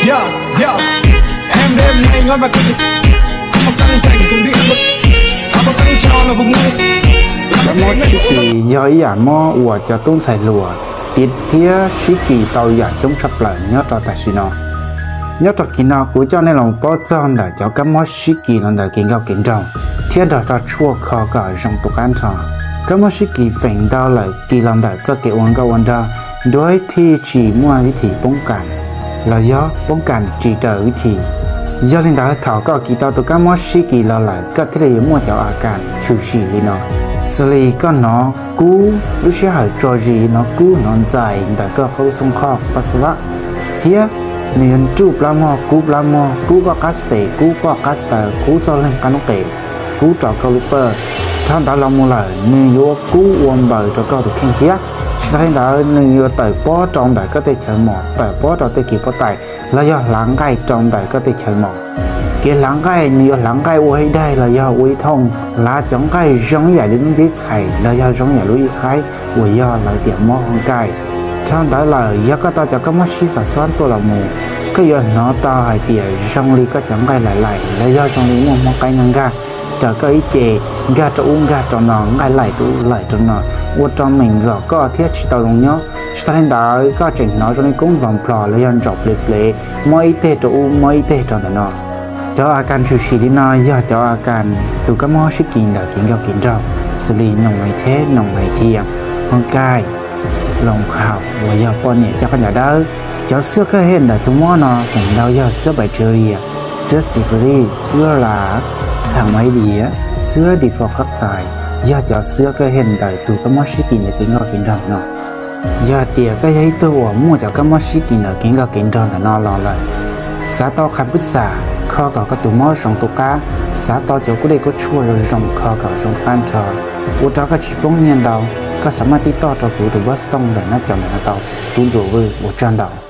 Kab mob sib kis yog ib yam mob uas cov tub ntxhais hluas tiv thiab sib kis tau yam coob tshaj plaws nyob rau tam sim no. Nyob rau kis no kuv coj nej los paub txog ntawm cov kab mob sib kis los ntawm kev nkauj kev nraug thiab nrog rau tshuaj kho kom zoo tu qab nrho. Kab mob sib kis feem ntau lawm kis los ntawm txoj kev ua nkauj ua nraug, duab thij tsis muaj vib thim poob kas los yog poob kas tsis raws vib thim. Yog li ntawd thaum koj kis tau tus kab mob sib kis los lawm koj thiaj li yuav muaj cov a kas tshwm sim li no, xws li koj hnov kub, lub sij hawm tso zis hnov kub hnov ntxais ntawm koj qhov lub xoo khoj pas xav vaj, thiab nws yuav nruj plab mog, kub plab mog, kub koj qab xab tes, kub koj qab xav taw, kub txoj leeg qab noob qes, kub rau koj lub pawj. Dhau ntawd los mus lawm nws yuav kub ua npaws rau koj tus kheej thiab. Tsis tas li ntawd nws yuav tawm pob rau ntawm koj tej chaw mos, tawm pob rau tej kev pob tais los yog hlav nqaij rau ntawm koj tej chaw mos. Kev hlav nqaij nws yuav hlav nqaij ua ib daig los yog ua ib thooj, hlav cov nqaij zoo ib yam li lub ntxib txhais los yog zoo ib yam lub ib qaib uas yog lawv tias mob hoo kaij. Dhau ntawd lawm yog koj tau cov kab mob sib xav xob tuaj los mus, koj yuav hnov tau hais tias zoo li koj cov nqaij laim laim los yog zoo li muaj hmoov qaib nkag nkag raws koj ib ce, nkag rau ub nkag rau no, nqaij laim rau ub laim rau no, ua rau meem ntxom koj thiab tsis tau zoo nyob. Tsis tas li ntawd koj tseem hnov zoo li koob nplos nplhos los yog ntsaum plev plev, mob ib teg rau ub mob ib teg rau ntawm no. Cov a kas tshwm sim li no yog cov a kas tus kab mob sib kis ntawm kev nkauj kev nraug, xws li noom nais thiab noom nais thiam, hoo kaij, loos khaum uas yog poj niam coj qab ncaws dawb. Cov xwb kawg hej ntawm tus mob no feem ntau yog xwb bacteria, xwb syphilis, xwb las, tham mai diav, xwb difo kab txais, yog cov xwb kawg hej ntawm tus kab mob sib kis ntawm kev nkauj kev nraug no. Yog hais tias koj yog ib tug uas muaj cov kab mob sib kis ntawm kev nkauj kev nraug ntawm no los lawm, xav tau qhas pwb xam kho kom koj tus mob zoo tu qab, xav tau cov kuj dej kuj tshuaj zoo zoo kho kom zoo tu qab nrho, ua rau koj tsis poob nyiaj ntau, koj xav maj tib toj rau kuv tus npawb xov tooj ntawm nab cov ntawm no tau, tub Ntsuas Vwj, ua tsaug ntau.